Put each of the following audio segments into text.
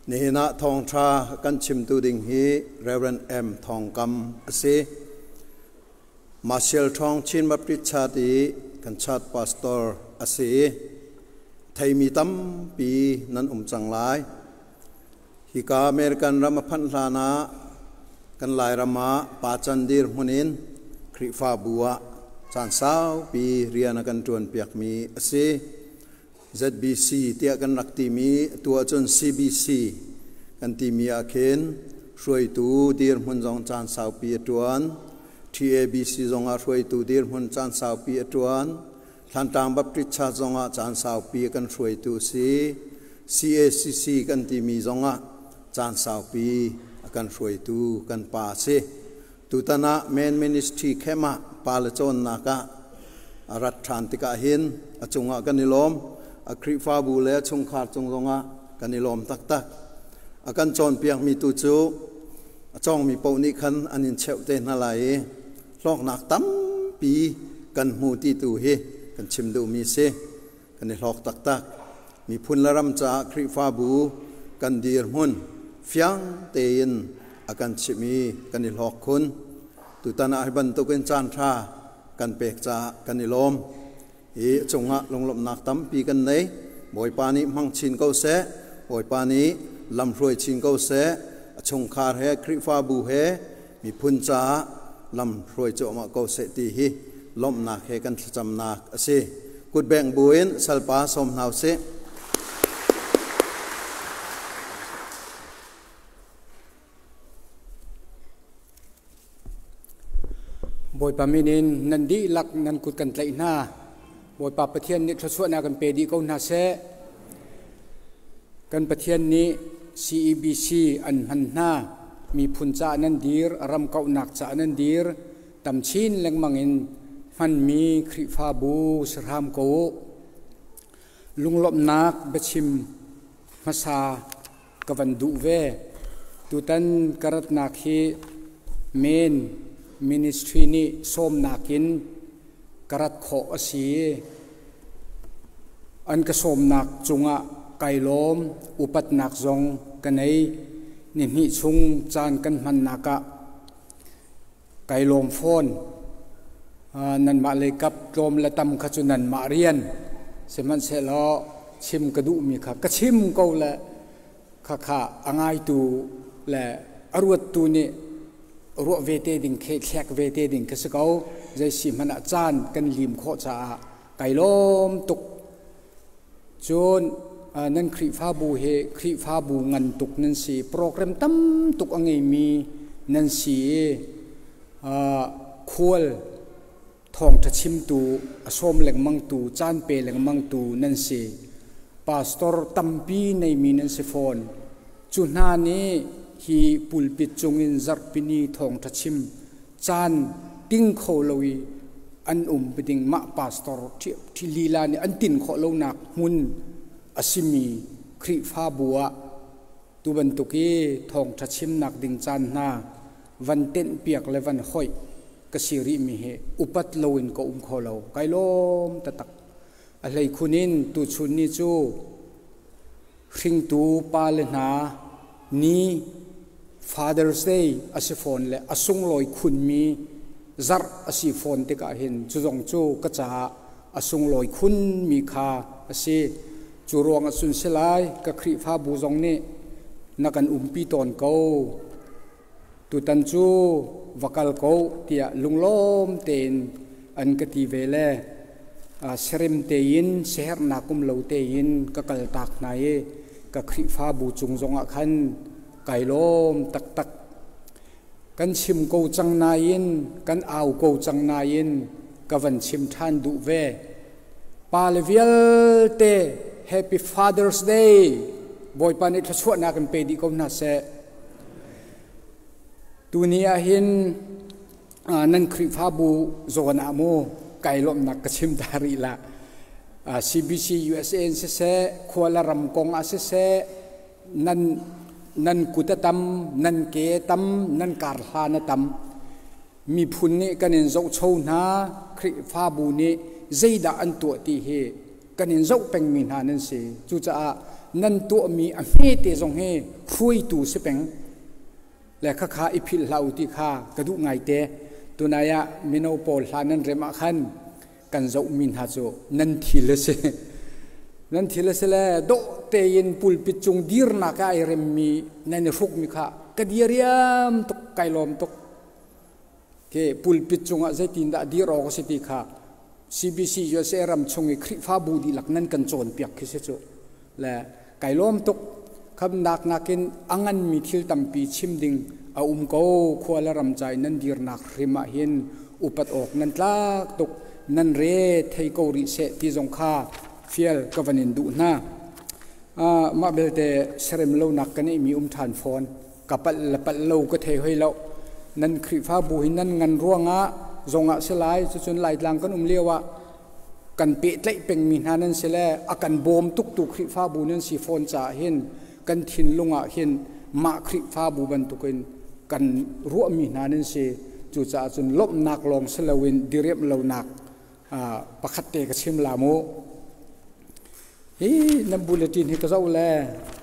Nihin ah thawngṭha kan chimtu ding hi Rev. M. Thawng Kam a si. Martial Thawng Chin Baptist Church i kan church pastor a si i theimi tampi nan um cang lai. Hika American ram a phanh hlan ah kan Lairam ah pa can dirhmun in Khrihfabu ah caan saupi rian a kan ṭuanpiakmi a si. ZBC tiah kan rak timi atu ahcun CBC kan timi ah khin hruaitu dirhmun zong caan saupi a ṭuan. TABC zongah hruaitu dirhmun caan saupi a ṭuan. Thlantlang Baptist Church zongah caan saupi kan hruaitu a si. CACC kan timi zongah caan saupi a kan hruaitu kan pa a si. Tutan ah Men Ministry camp ah pale cawnnak ah a rat ṭhan tikah hin a cungah kan i lawm. A Khrihfabu le a chungkhar cung zongah kan i lawm taktak. A kan cawnpiakmi tu cu a cawngmi paoh nih khan an in cheuh te hna lai i hlawknak tampi kan hmu ti tu hi kan chim duhmi si. Kan i hlawk taktak. Miphun le ram caah Khrihfabu kan dirhmun fiang tein a kan chimh i kan i hlawk khun. Tutan ah hi bantukin caan ṭha kan pek caah kan i lawm. Hi cungah lunglawmhnak tampi kan nei. Bawipa nih hmang chin ko seh. Bawipa nih lamhruai chin ko seh. A chungkhar he Khrihfabu he miphun caah lamhruai cuahmah ko seh ti hi lawmhnak he kan thlacamnak a si. Kutbengh buin salpa sawm hna usih. Bawipa min in nan dihlak nan kut kan tlaih hna. Bawipa Pathian nih thluachuahnak kan pe dih ko hna seh. Kan Pathian nih CEBC an hman hna. Miphun caah nan dir, ram kauhnak caah nan dir. Tam chin lengmang in hmanmi Khrihfabu si hram ko u. Lunglawmhnak biachim hmasa ka van duh ve. Tutan ka ratnak hi Men Ministry nih sawmnak in ka rat khawh a si i an ka sawmnak cungah kai lawm, upatnak zong ka nei. Nihnih chung caan kan hmannak ah kai lawm fawn. Nanmah lei kap tlawm le tam kha cu nanmah rian. Sihmanhsehlaw chim ka duhmi kha ka chim ko le khakha a ngaitu le a ruattu nih ruah ve te ding khi thlek ve te ding khi si ko. Zei si hmanh ah caan kan lim khawh caah kai lawm tuk. Cun nan Khrihfabu hi Khrihfabu ngan tuk nan si, program tam tuk a ngeimi nan si i khual thawngṭha chimtu a sawm lengmangtu, caan pe lengmangtu nan si. Pastor tampi neimi nan si fawn. Cu hna nih hi pulpit cungin zarhpini thawngṭha chim caan ting kho lo i an um ding mah pastor thi lila nih an tin khawh lonak hmun a simi Khrihfabu ah tu bantuk i thawngṭha chimnak ding caan hna van tenh piak le van hoih ka si rihmi hi upat loin ka um kho lo. Kai lawm taktak. A hleikhun in tuchun ni cu hringtu pale hna ni Father's Day a si fawn le a sunglawi khunmi zarh a si fawn tikah hin cu zong cu ka caah a sunglawi khunmi kha a si. Cu ruang ah cun si lai ka Khrihfabu zong nih na kan umpi tawn ko. Tutan cu va kal ko tiah lunglawm tein an ka ti ve le serem tein siaherhnak um lo tein ka kaltak hna i ka Khrihfabu cung zongah khan kai lawm taktak. Kan chim ko cang nain, kan au ko cang nain ka van chim ṭhan duh ve. Pale vialte Happy Father's Day! Bawipa nih thluachuahnak in pe dih ko hna seh. Tuni ah hin nan Khrihfabu zawn ah mu kai lawmhnak ka chim ta rih la. CBC USA in siseh, khua le ram kong ah siseh, nan nan kut a tam, nan ke a tam, nan kar hlan a tam. Miphun nih kan in zohcho hna, Khrihfabu nih zeidah an tuah ti hi kan in zoh pengmi hna nan si. Cucaah Nan tuahmi a hmete zong hi hruaitu si peng le khakha i philh hlah u ti kha ka duh ngaite. Tunai ah mino pawl hla nan rem ah khan kan zohmi hna cu nan thil a si. Nan thil a si le dawh tein pulpit cung dirnak ah ai remmi nan i hrukmi kha ka diriam tuk, kai lawm tuk. Ke pulpit cungah zeitindah dir awk a si ti kha CBC USA ram chung i Khrihfabu dihlak nan kan cawnpiak khi si cu. Le kai lawm tuk. Khamnak nakin a nganmi thil tampi chim ding a um ko. Khua le ram ca i nan dirnak hrim ah hin upat awk nan tlak tuk. Nan re thei ko rih seh ti zong kha fial ka van in duh hna. Mah belte serem lonak ka neihmi um ṭhan fawn. Ka palh le palh lo ka thei hoi lo. Nan Khrihfabu hi nan ngan ruangah zongah si lai, cucun Laitlang kan um lio ah kan pehtlaih pengmi hna nan si le a kan bawm tuktu Khrihfabu nan si fawn caah hin kan thinlung ah hin mah Khrihfabu bantukin kan ruahmi hna nan si. Cucaah cun lawmhnak lawng si loin diriamh lonak pakhat te ka chim la mu. Hi nan bulletin hi ka zoh le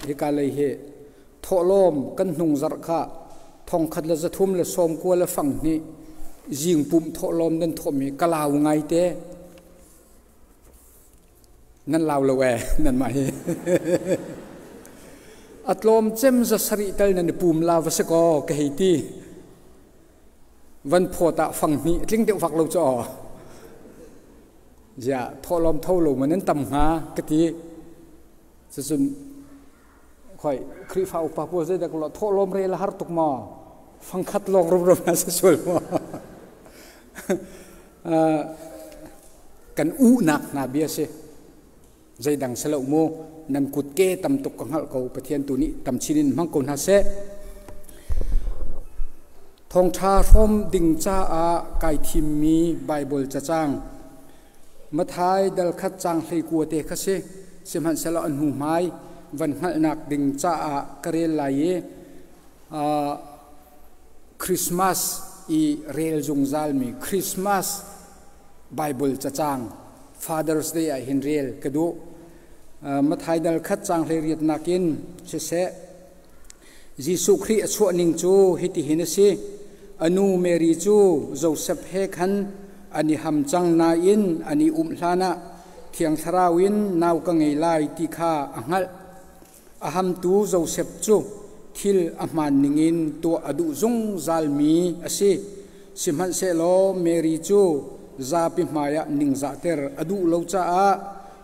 hika lei hi thawhlawm kan hnung zarh kha 1392 zingpumh thawhlawm nan thawhmi ka lau ngaite. Nan lau lo ee nanmah hi. A tlawm cem 700 tal nan i pum la va si kaw ka hei ti. Van phawt ah 2.5 tling deuh fak lo cu aw. Ziah thawhlawm tho lo ma nan tam hnga ka ti. Cucun khoi Khrihfa upa pawl zeidak lo thawhlawm rel a har tuk maw? 1.5 lawng rumro na si sual maw? Kan uhnak hna bia si. Zeidang si lo mu, nan kutke tam tuk ka hngalh ko. Pathian tu nih tam chin in hmang ko hna seh. Thawngṭha hrawm ding caah kai thimmi Baibal cacang Matthai dal khat caang 19 te kha si. Sihmanhsehlaw a hnuhmai van hngalhnak ding caah ka rel lai i Christmas i rel zungzalmi Christmas Bible cacang Father's Day ah hin rel ka duh. Matthai dal khat caang 18 nakin siseh, Jesuh Khrih a chuah ning cu hitihin a si. A nu Mary cu Josef he khan an i ham cang nain an i umh hlanah Thiang Thlarau in nau ka ngei lai ti kha a hngalh. A hamtu Josef cu thil a hmaan ningin tuah a duh zungzalmi a si. Sihmanhsehlaw Mary cu zapi hmaiah ningzahter a duh lo caah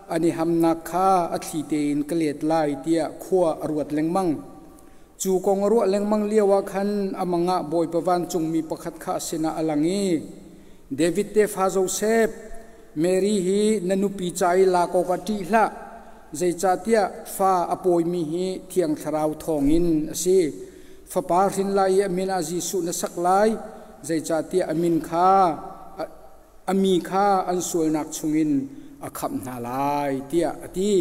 an i hamnak kha a thli tein ka let lai tiah khua a ruat lengmang. Cu kong a ruah lengmang lioah khan a mang ah Bawipa vancungmi pakhat kha a sinah a lang i, David tefa Josef, Mary hi na nupi ca i lak awkah ṭih hlah, zeicahtiah fa a pawimi hi Thiang Thlarau thawngin a si. Fapa hrin lai i a min ah Jesuh na sak lai, zeicahtiah a min kha a mi kha an sualnak chungin a khamh hna lai, tiah a ti.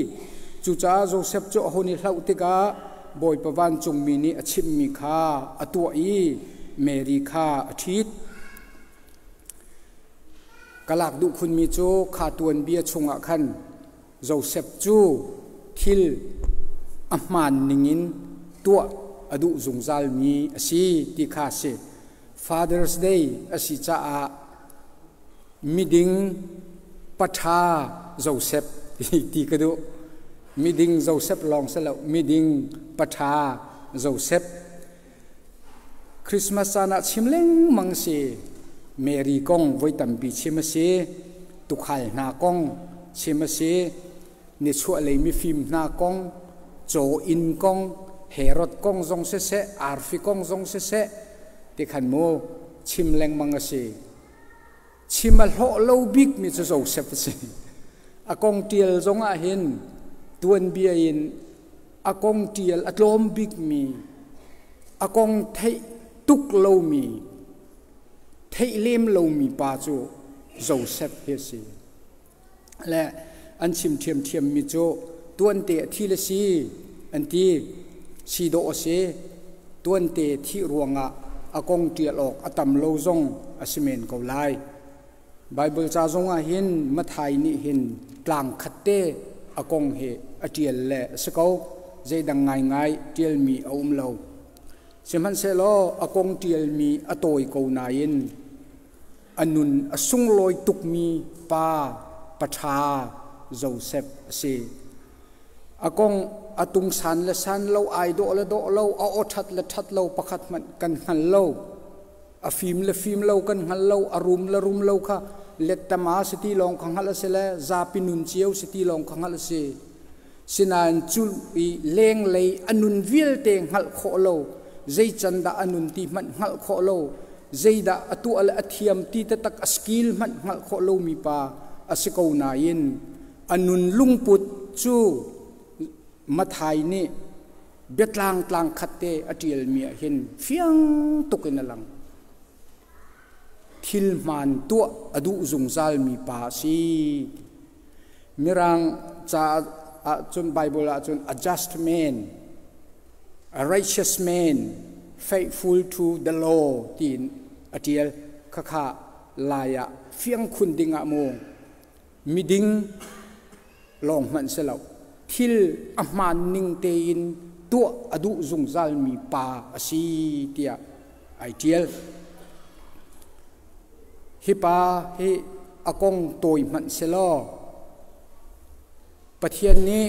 Cucaah Josef cu a hun i hlauh tikah Bawipa vancungmi nih a chimhmi kha a tuah i Mary kha a ṭhit. Ka lak duh khunmi cu kha tuanbia chungah khan Josef cu thil a hmaan ningin tuah a duh zungzalmi a si ti kha a si. Father's Day a si caah miding paṭha Josef ti ka duh. Miding Josef lawng si lo, miding paṭha Josef. Christmas caan ah chim lengmang si. Mary kong voi tampi chim a si. Tukhal hna kong chim a si. Nichuahlei mifim hna kong, caw inn kong, Herod kong zong siseh, arfi kong zong siseh, ti khan mu chim lengmang a si. Chim a hlawh lo bikmi cu Joseph a si. A kong ṭial zong ah hin tuanbia in a kong ṭial a tlawm bikmi, a kong theih tuk lomi, theih lem lomi pa cu Joseph hi a si. Le an chim ṭhiamṭhiammi cu tuante a thi le si an ti. Si dawh a si. Tuante thih ruangah a kong ṭial awk a tam lo zong a si men ko lai. Baibal ca zong ah hin Matthai nih hin tlang khat te a kong hi a ṭial le a si ko. Zeidang ngaingai ṭialmi a um lo. Sihmanhsehlaw a kong ṭialmi a tawi ko nain a nun a sunglawi tukmi pa paṭha Josef a si. A kong a tungsan le san lo, ai dawh le dawh lo, a aw ṭhat le ṭhat lo pakhat hmanh kan hngal lo. A fim le fim lo kan hngal lo, a rum le rum lo kha lettama si ti lawng kha hngalh a si le zapi nun cio si ti lawng kha hngalh a si. Sinain cu i lenglei a nun vialte hngalh khawh lo, zei can dah a nun ti hmanh hngalh khawh lo, zeidah a tuah le a thiam ti taktak a skill hmanh hngalh khawh lomi pa a si ko nain a nun lungput cu Mathai nih biatlang tlang khat te a ṭialmi ah hin fiang tuk in a lang. Thil hmaan tuah a duh zungzalmi pa a si. Mirang ca ahcun Bible ahcun a just man, a righteous man, faithful to the law tiin a ṭial. Khakha lai ah fiang khun ding ah mu miding lawng hmanh si lo thil a hmaan ning tein tuah a duh zungzalmi pa a si tiah ai ṭial. Hi pa hi a kong tawi hmanh selaw Pathian nih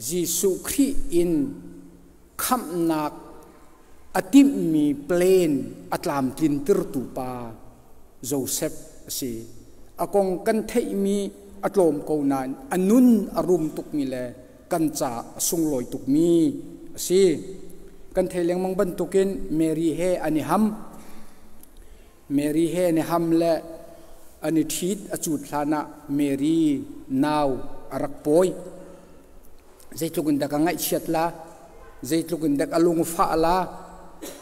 Jesuh Khrih in khamhnak a timhmi plan a tlamtlintertu pa Joseph a si. A kong kan theihmi a tlawm ko nain a nun a rum tukmi le kan ca a sunglawi tukmi a si. Kan theih lengmang bantukin Mary he an i ham. Mary he an i ham le an i ṭhit a cut hlanah Mary nau a rak pawi. Zeitluk in dah ka ngaihchiat la, zeitluk in dek a lung fah la,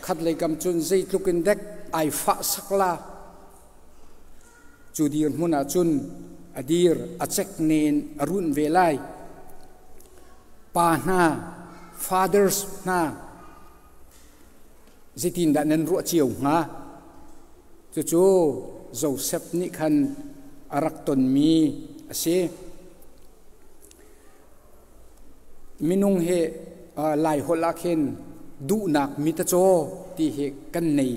khatlei kam cun zeitluk in dek ai fah sak la. Cu dirhmun ah cun a dir a cek nen a runh ve lai. Pa hna, fathers hna, zeitindah nan ruah cio hnga? Cucu Joseph nih khan a rak tonmi a si. Minung hi Laiholh ah khin duhnak mit a caw ti hi kan nei.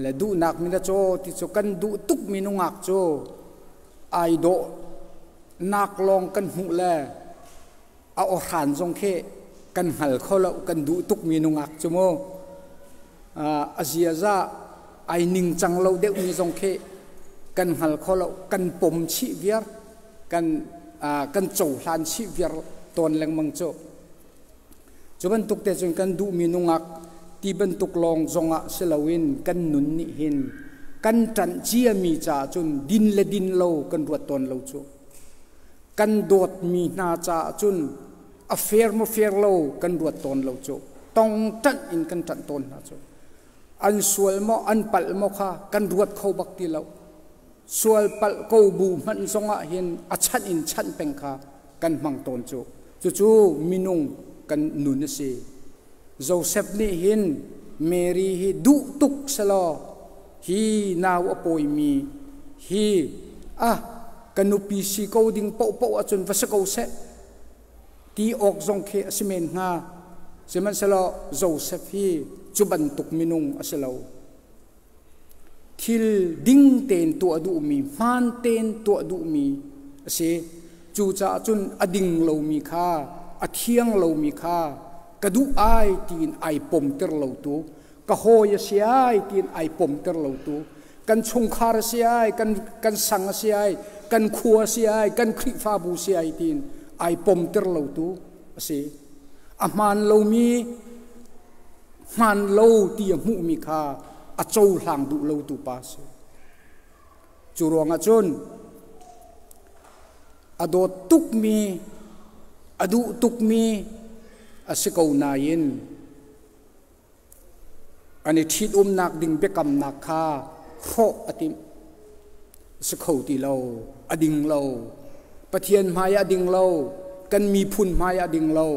Le duhnak mit a caw ti cu kan duh tukmi nungak cu ai dawh nak lawng kan hmuh le a awhran zong khi kan hngal kho lo kan duh tukmi nungak cu mu. A ziaza ai ningcang lo deuhmi zong khi kan hngal kho lo kan pom chih viar. Kan kan cohlan chih viar tawn lengmang cu. Cu bantuk te cun kan duhmi nungak ti bantuk lawng zongah si loin kan nun nih hin kan ṭanh ciami caah cun din le din lo kan ruat tawn lo cu. Kan dawtmi hna caah cun a fair maw fair lo kan ruat tawn lo cu. Tong ṭanh in kan ṭanh tawn hna cu. An sual maw an palh maw kha kan ruat kho bak ti lo. Sual palh ko bu hmanh zongah hin a chanh in chanh peng kha kan hmang tawn cu. Cucu minung kan nun a si. Joseph nih hin Mary hi duh tuk selaw hi nau a pawimi hi ah ka nupi si ko ding paohpaoh ahcun va si ko seh ti awk zong khi a si men hnga. Sihmanhsehlaw Joseph hi cu bantuk minung a si lo. Thil ding tein tuah duhmi, hmaan tein tuah duhmi a si. Cucaah cun a ding lomi kha, a thiang lomi kha ka duh ai tiin ai pomter lotu, ka hawi a si ai tiin ai pomter lotu, kan chungkhar a si ai, kan, kan sang a si ai, kan khua a si ai, kan Khrihfabu si ai tiin ai pomter lotu a si. A hmaan lomi hmaan lo ti a hmuhmi kha a cohlang duh lotu pa a si. Cu ruangah cun a dawt tukmi, a duh tukmi a si ko nain an i ṭhitumnak ding biakamnak kha hrawh a timh. A si kho ti lo, a ding lo. Pathian hmai ah ding lo, kan miphun hmai ah ding lo,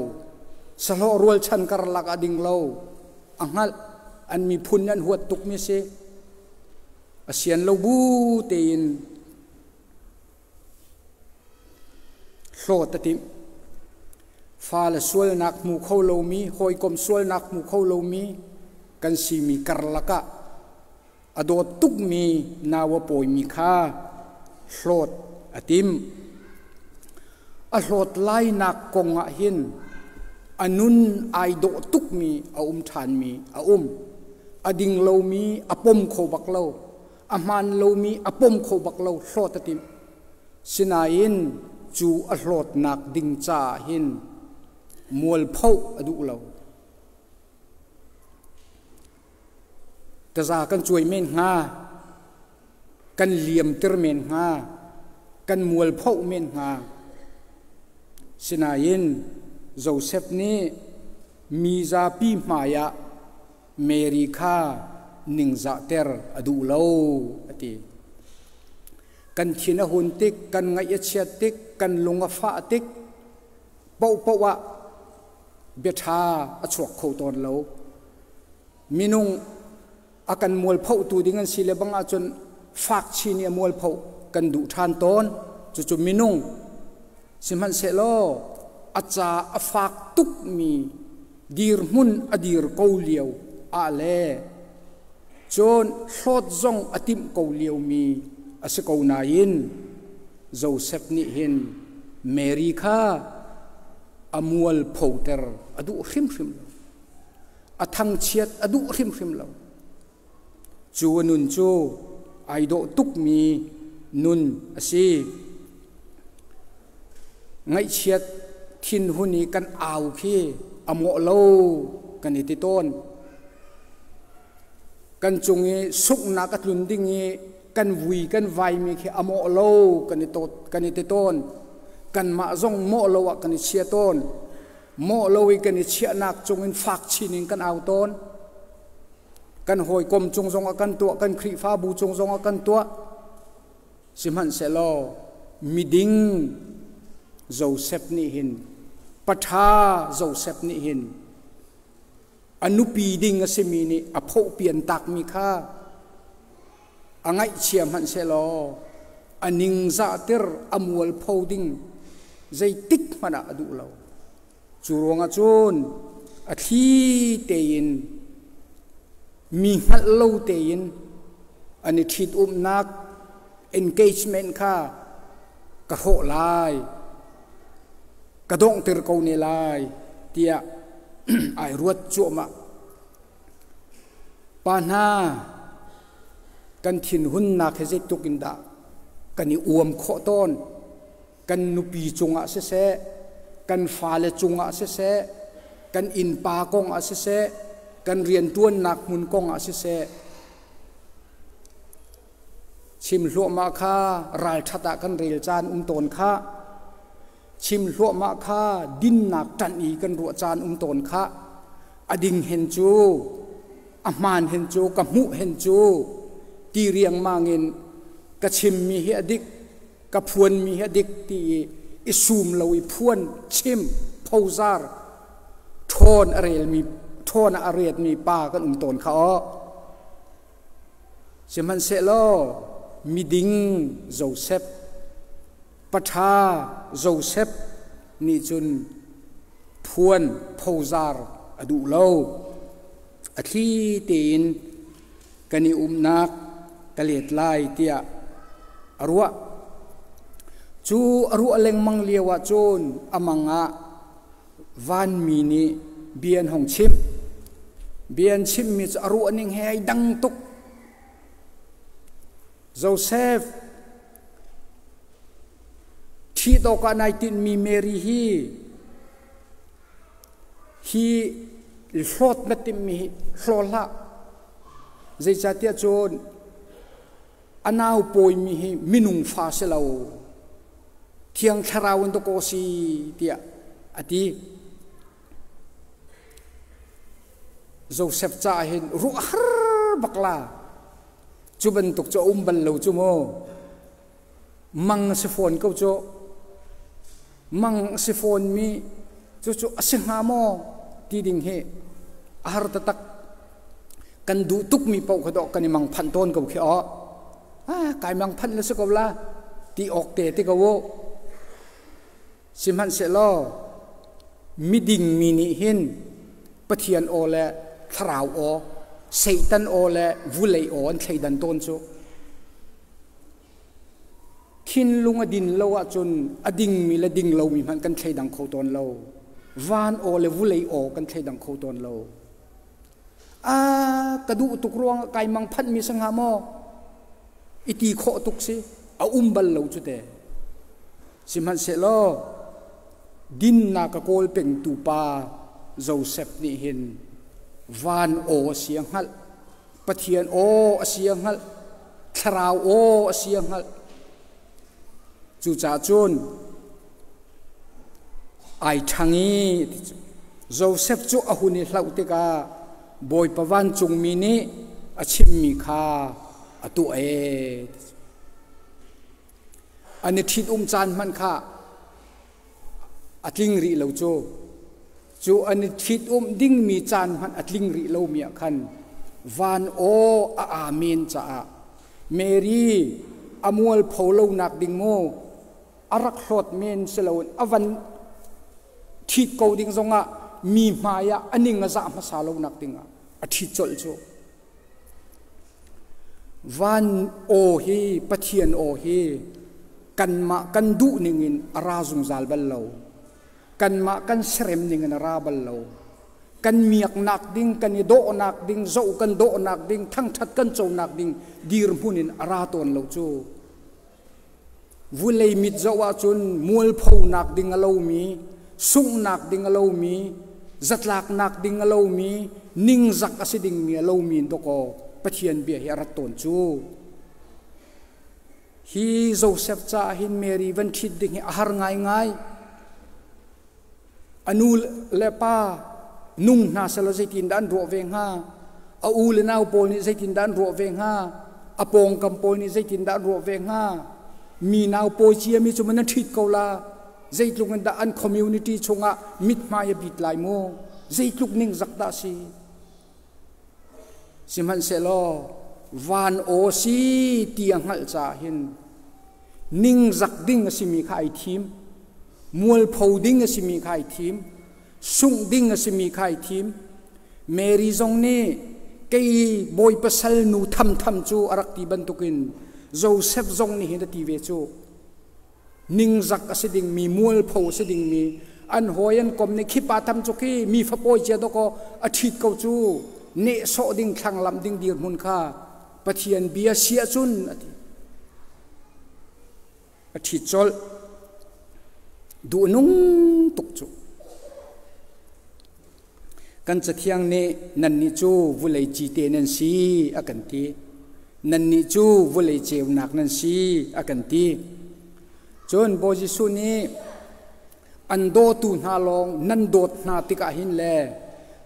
sahlawh rualchan karlak ah ding lo. A hngalh, an miphun an huat tukmi si. A sian lo bu tein hlawt a timh. Fale sualnak hmu kho lomi, hawikom sualnak hmu kho lomi kan simi karlak ah a dawt tukmi nau a pawimi kha hlawt a tim. A hlawt lainak kong ah hin a nun ai dawh tukmi a um ṭhanmi a um. A ding lomi a pom kho bak lo. A hmaan lomi a pom kho bak lo hlawt a timh. Sinain cu a hlawtnak ding caah hin mualpho a duh lo. Taza kan cuai men hnga, kan liamter men hnga, kan mualpho men hnga. Sinain Josef nih mi zapi hmaiah Mary kha ningzahter a duh lo a ti. Kan thin a hun tik, kan ngaih a chiat tik, kan lung a fah tik paohpaoh ah bia ṭha a chuak kho tawn lo. Minung a kan mualphohtu ding an si le bang ahcun fak chin i a mualphoh kan duh ṭhan tawn. Cucu minung sihmanhsehlaw a ca a fak tukmi dirhmun a dir ko lio ah le cun hlawt zong a timh ko liomi a si ko nain Josef nih hin Mary kha a mualphoter a duh hrimhrim lo. A thangchiat a duh hrimhrim lo. Cu a nun cu ai dawh tukmi nun a si. Ngaihchiat thinhun i kan au khi a mawh lo kan i ti tawn. Kan cung i sunghnak a tlun ding i kan vui kan vaimi khi a mawh lo kan i tot kan i ti tawn. Kanmah zong mawh lo ah kan i chia tawn. Mawh lo i kan i chiahnak cungin fak chin in kan au tawn. Kan hawikom cung zong ah kan tuah, kan Khrihfabu cung zong ah kan tuah. Sihmanhsehlaw miding Josef nih hin paṭha Josef nih hin a nupi ding a simi nih a phohpian takmi kha a ngaihchia hmanh sehlaw a ningzahter a mualpho ding zeitik hmanh ah a duh lo. Cu ruangah cun a thli tein mi hngalh lo tein an i ṭhitumnak engagement kha ka hrawh lai, ka donghter ko ne lai tiah ai ruat cuahmah. Pa hna, kan thinhunnak hi zeitluk in dah kan i uam khawh tawn. Kan nupi cungah siseh, kan fale cungah siseh, kan innpa kong ah siseh, kan rianṭuannak hmun kong ah siseh, chim hluahmah kha ralṭhat ah kan rel caan um tawn kha, chim hluahmah kha dinnak ṭanh i kan ruah caan um tawn kha, a ding hen cu, a hmaan hen cu, ka hmuh hen cu, ti riangmang in ka chimmi hi a dik, ka phuanmi hi a dik ti i i sum lo i phuan chim phozar ṭhawn a relmi ṭhawn ah a retmi pa kan um tawn kha aw. Sihmanhsehlaw miding Josef paṭha Josef nih cun phuan phozar a duh lo. A thli tein kan i umnak ka let lai tiah a ruah. Cu a ruah lengmang lio ah cun a mang ah vanmi nih bia an hung chimh. Bia an chimhmi cu a ruah ning he ai dang tuk. Joseph ṭhit awkah nai tinhmi Mary hi hi hlawt na timhmi hi hlaw hlah. Zeicahtiah cun a nau pawimi hi minung fa si lo, Thiang Thlarau in dawkaw si tiah a ti. Joseph caah hin ruah har bak la. Cu bantuk cu a um bal lo cu mu. Mang a si fawn ko cu. Mang a si fawn mi cucu a si hnga maw ti ding hi a har taktak. Kan duh tukmi paoh kha dawh kan i mang phanh tawn ko khi aw. Ah, kai mang phanh na si ko la ti awk te ti ko u. Sihmanhsehlaw Miding mi nih hin Pathian aw le thlarau aw, Satan aw le vulei aw an thleidan tawn cu. Thinlung a din lo ahcun a dingmi le ding lomi hmanh kan thleidang kho tawn lo. Van aw le vulei aw kan thleidang kho tawn lo. A ka duh tuk ruang kai mang phanh mi si hnga maw? I ti khawh tuk si. A um bal lo cu te. Sihmanhsehlaw dinnak a kawl pengtu pa Joseph nih hin van aw a si a hngalh. Pathian aw a si a hngalh. Thlarau aw a si a hngalh. Cucaah cun ai ṭhang i Joseph cu a hun i hlauh tikah Bawipa vancungmi nih a chimmi kha a tuah ee. An i ṭhit-um caan hmanh kha a tling rih lo cu. Cu an i ṭhit-umh dingmi caan hmanh a tling rih lomi ah khan van aw a amen caah Mary a mualpho lonak ding mu a rak hlawt men si loin a van ṭhit ko ding zongah mi hmai ah a ning a zah hmasa lonak dingah a ṭhit colh cu. Van aw hi Pathian aw hi kanmah kan duh ningin a ra zungzal bal lo. Kanmah kan serem ningin a ra bal lo. Kan miaknak ding, kan i dawhnak ding, zoh kan dawhnak ding, thangṭhat kan conak ding dirhmun in a ra tawn lo cu. Vulei mit zoh ahcun mualphonak ding a lomi, sunghnak ding a lomi, zatlaknak ding a lomi, ningzak a si dingmi a lomi in dawkaw Pathian bia hi a rat tawn cu. Hi Joseph caah hin Mary van ṭhit ding hi a har ngaingai. A nu le pa nung hna selaw zeitindah an ruah ve hnga? A u le nau pawl nih zeitindah an ruah ve hnga? A pawngkam pawl nih zeitindah an ruah ve hnga? Mi nau pawi ciami cu man an ṭhit ko la. Zeitluk in dah an community chungah mithmai a bit lai mu? Zeitluk ningzak dah si? Sihmanhsehlaw van aw si ti a hngalh caah hin ningzak ding a simi kha ai thim, mualpho ding a simi kha ai thim, sungh ding a simi kha ai thim. Mary zong nih kei Bawipa salnu thamtham cu a rak ti bantukin Joseph zong nih hin a ti ve cu. Ningzak a si dingmi, mualpho a si dingmi, an hawi an kom nih khipa tam cu khi mi fapawi cia dawkaw a ṭhit ko cu nehsawh ding thlanglamh ding dirhmun kha Pathian bia si ahcun a ti. A ṭhit colh. Duhnung tuk cu. Kan Cathiang nih nannih cu vulei cite nan si a kan ti. Nannih cu vulei ceunak nan si a kan ti. Cun Bawi Jesuh nih an dawtu hna lawng nan dawt hna tikah hin le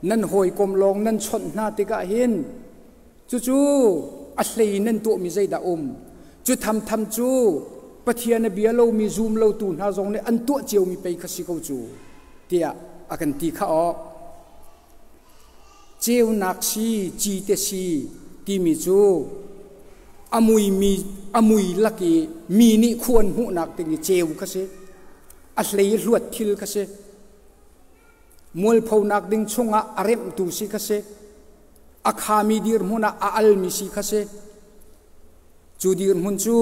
nan hawikom lawng nan chawnh hna tikah hin cucu a hlei nan tuahmi zeidah um? Cu thamtham cu Pathian a bia lomi zum lotu hna zong nih an tuah ciomi pei kha si ko cu tiah a kan ti kha awk. Ceunak si, cite si timi cu a muimi a mui lak i mi nih khuan hmuhnak ding i ceu kha si. A hlei hluat thil kha si. Mualphonak ding chungah a remhtu si kha si. A khami dirhmun ah a almi si kha si. Cu dirhmun cu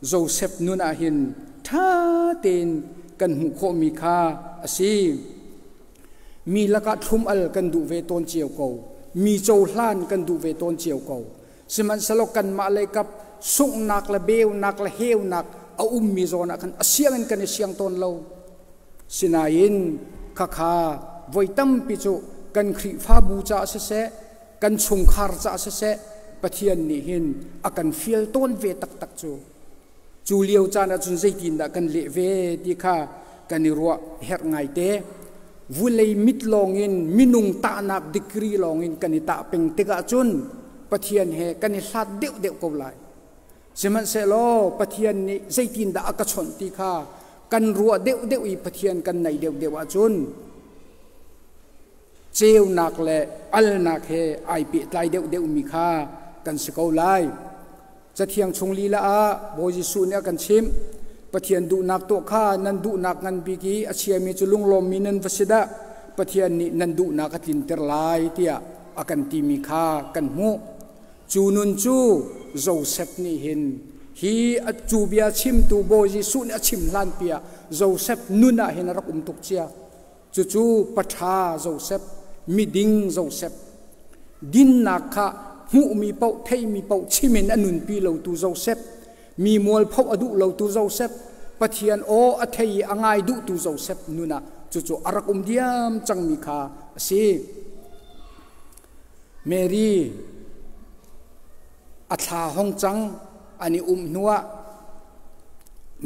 Joseph nun ah hin ṭha tein kan hmuh khawhmi kha a si. Mi lakah thlum-al kan duh ve tawn cio ko. Mi cohlan kan duh ve tawn cio ko. Sihmanhsehlaw kanmah lei kap sunghnak le beunak le heunak a ummi zawn ah khan a siang in kan i siang tawn lo. Sinain khakha voi tampi cu kan Khrihfabu caah siseh, kan chungkhar caah siseh Pathian nih hin a kan fial tawn ve taktak cu. Cu lio caan ahcun zeitindah kan leh ve ti kha kan i ruah herh ngaite. Vulei mit lawngin minung tahnak degree lawngin kan i tah peng tikah cun Pathian he kan i hlat deuhdeuh ko lai. Sihmanhsehlaw Pathian nih zeitindah a ka chawnh ti kha kan ruah deuhdeuh i Pathian kan naih deuhdeuh ahcun ceunak le alnak he ai pehtlai deuhdeuhmi kha kan si ko lai. Cathiang chung lila ah Bawi Jesuh nih a kan chimh. Pathian duhnak tuah kha nan duhnak ngan bik i a chiami cu lunglawmmi nan va si dah. Pathian nih nan duhnak a tlinter lai tiah a kan timi kha kan hmuh. Cu nun cu Josef nih hin hi cu bia chimtu Bawi Jesuh nih a chim hlanpi ah Josef nun ah hin a rak um tuk cia. Cucu paṭha Josef, miding Josef, dinnak kha hmuhmi paoh theihmi paoh chim in a nunpi lotu Josef, mi mualpho a duh lotu Josef, Pathian aw a thei i a ngai duhtu Josef nun ah cucu a rak um diam cangmi kha a si. Mary a thla hong cang an i um hnuah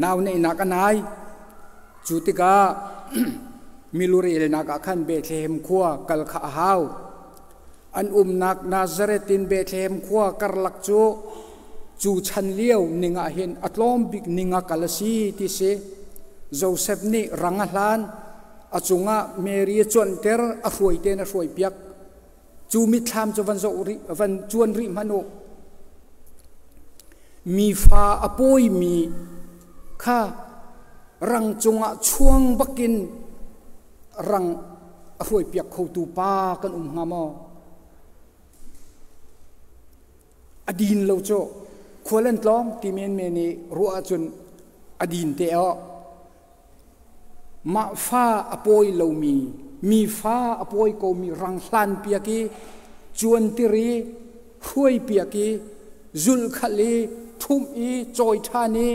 nau neihnak a nai. Cu tikah milurelnak ah khan Bethlehem khua kal kha a hau. An umnak Nazareth in Bethlehem khua karlak cu cu chan lio ning ah hin a tlawm bik ning ah kal a si ti si. Josef nih rang a hlan, a cungah Mary a cuanhter, a hruai tein a hruaipiak. Cu mitthlam cu van zoh rih, van cuan rih hmanh u. Mi fa a pawimi kha rang cungah chuang bakin rang a hruaipiak khotu pa kan um hnga maw? A din lo cu khual an tlawng ti menmen i ruah ahcun a din te awh. Mah fa a pawi lomi, mi fa a pawi komi rang hlanpiak i cuantir i hruaipiak i zulhkhalh i ṭhumh i cawi ṭhan i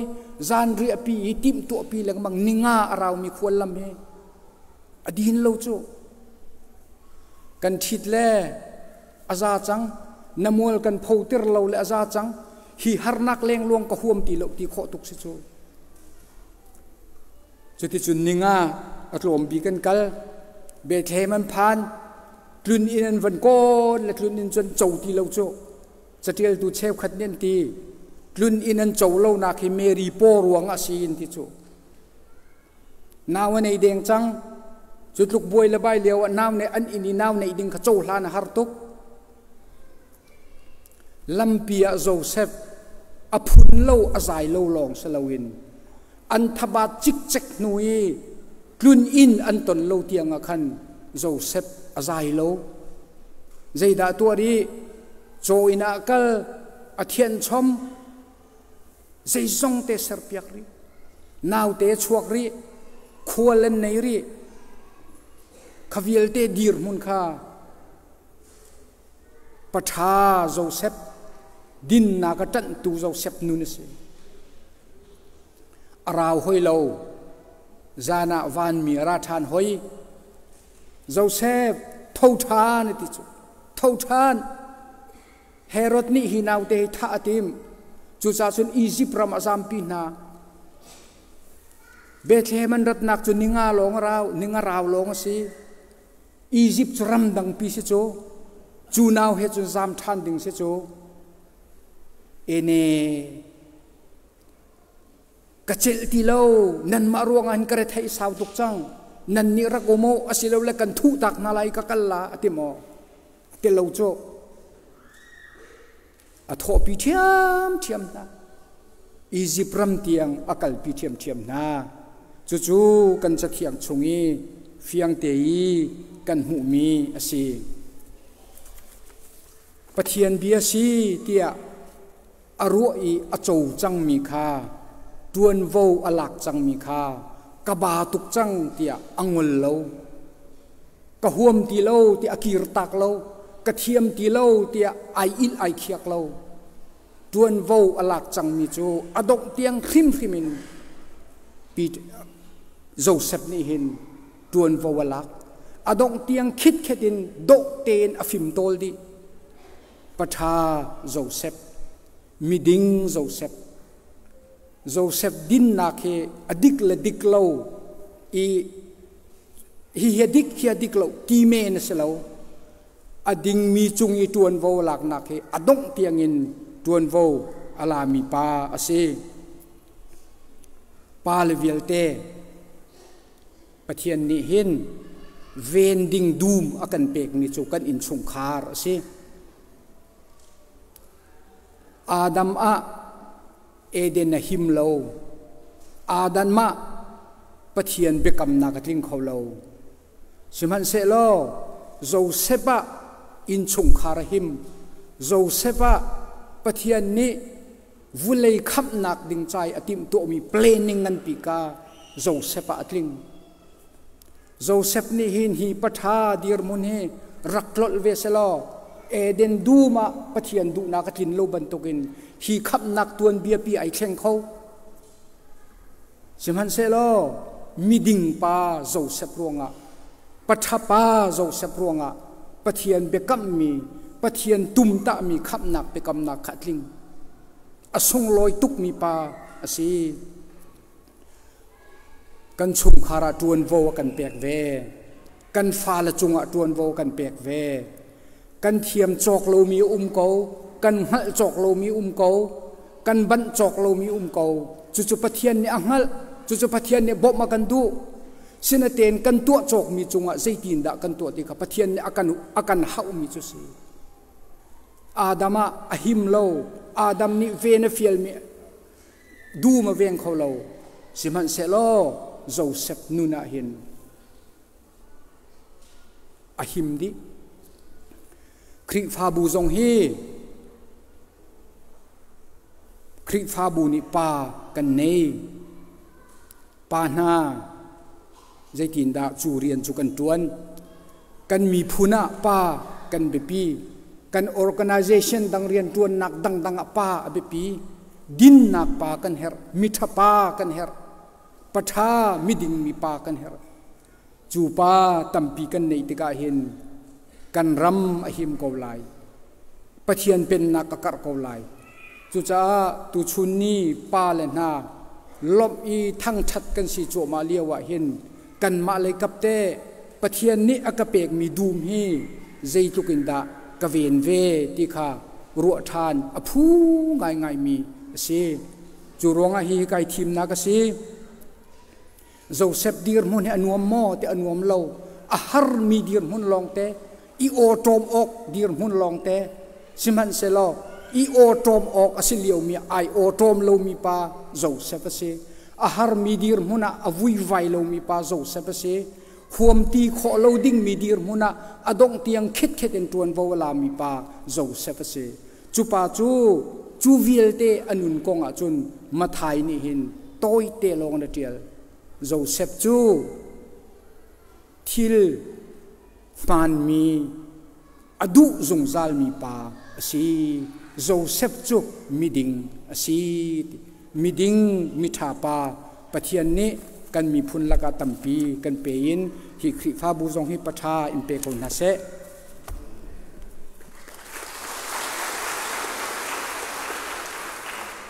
zanriahpi i timhtuahpi lengmang ninga a raumi khuallam hi a din lo cu. Kan ṭhit le a za cang, na mual kan photir lo le a za cang, hi harnak lengluang ka huam ti lo ti khawh tuk si cu. Cuticun ninga a tlawm bik an kal. Bethlehem an phan. Tlun inn an van kawl le tlun inn cun co ti lo cu. Catialtu cheukhat nih an ti. Tlun inn an co lonak hi Mary paw ruang ah si in ti cu. Nau an ei deng cang. Cu tluk buai le bai lio ah nau nih an inn i nau neih ding kha cohlan a har tuk. Lampi ah Josef a phun lo a zai lo lawng si loin an thabat cikcek hnu i tlun inn an ton lo tiang ah khan Josef a zai lo. Zeidah tuah rih? Caw inn ah kal a thianh chom zeizong te serpiak rih. Naute chuak rih, khual an nei rih. Kha vialte dirhmun kha Paṭha Josef, dinnak a ṭanhtu Josef nun a si. A rau hoi lo, zan ah vanmi a ra ṭhan hoi. Josef, tho ṭhan a ti cu. Tho ṭhan. Herod nih hi naute hi thah a tim. Cucaah cun Izipt ram a zampi hna. Bethlehem an ratnak cu ninga lawng a rau, ninga rau lawng a si. Izipt cu ramdangpi si cu, cu nau he cun zam ṭhan ding si cu. Ene ka celh ti lo, nanmah ruangah hin ka retheih sau tuk cang. Nan nih rak um u, asilole kan thuh tak hna lai ka kal la a ti maw? A ti lo cu. A thawhpi ṭhiamṭhiam hna. Izipt ram tiang a kalpi ṭhiamṭhiam hna. Cucu kan Cathiang chung i fiangte i kan hmuhmi a si. Pathian bia si tiah a ruah i a co cangmi kha ṭuanvo a lak cangmi kha ka ba tuk cang tiah a ngol lo. Ka huam ti lo tiah a kirtak lo. Ka thiam ti lo tiah ai ilh ai khiak lo. Ṭuanvo a lak cangmi cu a dongh tiang hrimhrim in Joseph nih hin ṭuanvo a lak. A dongh tiang khitkhet in dawh tein a fimtawl dih. Paṭha Joseph, miding Joseph, Joseph dinnak hi a dik le dik lo i hihi a dik hi a dik lo ti men a si lo. A dingmi cung i ṭuanvo laknak hi a dongh tiangin ṭuanvo a lami pa a si. Pa le vialte Pathian nih hin ven ding dum a kan pekmi cu kan innchungkhar a si. Adam ah Eden a him lo. Adan mah Pathian biakamnak a tling kho lo. Sihmanhsehlaw Josef ah innchungkhar a him. Josef ah Pathian nih vulei khamhnak ding ca i a timhtuahmi planning nganpi ka Josef ah a tling. Josef nih hin hi paṭha dirhmun hi rak tlolh ve selaw Eden dum ah Pathian duhnak a tlin lo bantukin hi khamhnak tuanbia pi ai thleng kho. Sihmanhsehlaw miding pa Josef ruangah, paṭha pa Josef ruangah Pathian biakammi, Pathian tumtahmi khamhnak biakamnak kha a tling. A sunglawi tukmi pa a si. Kan chungkhar ah ṭuanvo a kan pek ve. Kan fale cungah ṭuanvo a kan pek ve. Kan thiam cawk lomi a um ko, kan hngalh cawk lomi um ko, kan banh cawk lomi um ko. Cucu Pathian nih a hngalh, cucu Pathian nih bawmh a kan duh. Sinatein kan tuah cawkmi cungah zeitindah kan tuah ti kha Pathian nih a kan hauhmi cu si. Adam ah a him lo. Adam nih ven a fialmi dum a veng kho lo. Sihmanhsehlaw Josef nun ah hin a him dih. Khrihfabu zong hi Khrihfabu nih pa kan nei. Pa hna zeitindah cu rian cu kan ṭuan? Kan miphun ah pa kan biapi. Kan organization dang rianṭuannak dangdang ah pa a biapi. Dinnak pa kan herh, miṭha pa kan herh, paṭha miding mi pa kan herh. Cu pa tampi kan neih tikah hin kan ram a him ko lai. Pathian pennak a karh ko lai. Cucaah tuchun ni pa le hna lawmh i thangṭhat kan si cuahmah lio ah hin kanmah lei kap te Pathian nih a ka pekmi dum hi zeitluk in dah ka ven ve ti kha ruah ṭhan a phu ngaingaimi a si. Cu ruangah hi kai thimnak a si. Josef dirhmun hi a nuam maw ti a nuam lo. A harmi dirhmun lawngte, i awṭawm awk dirhmun lawngte, sihmanhsehlaw i awṭawm awk a si liomi ai awṭawm lomi pa Josef a si. A harmi dirhmun ah a vuivai lomi pa Josef a si. Huamti khawh lo dingmi dirhmun ah a dongh tiang khitkhet in ṭuanvo a lami pa Josef a si. Cu pa cu cu vialte a nun kong ah cun Matthai nih hin tawite lawng in a ṭial. Josef cu thil hmaanmi a duh zungzalmi pa a si. Josef cu miding a si. Miding miṭha pa Pathian nih kan miphun lakah tampi kan pe in hi Khrihfabu zong hi paṭha in pe ko hna seh.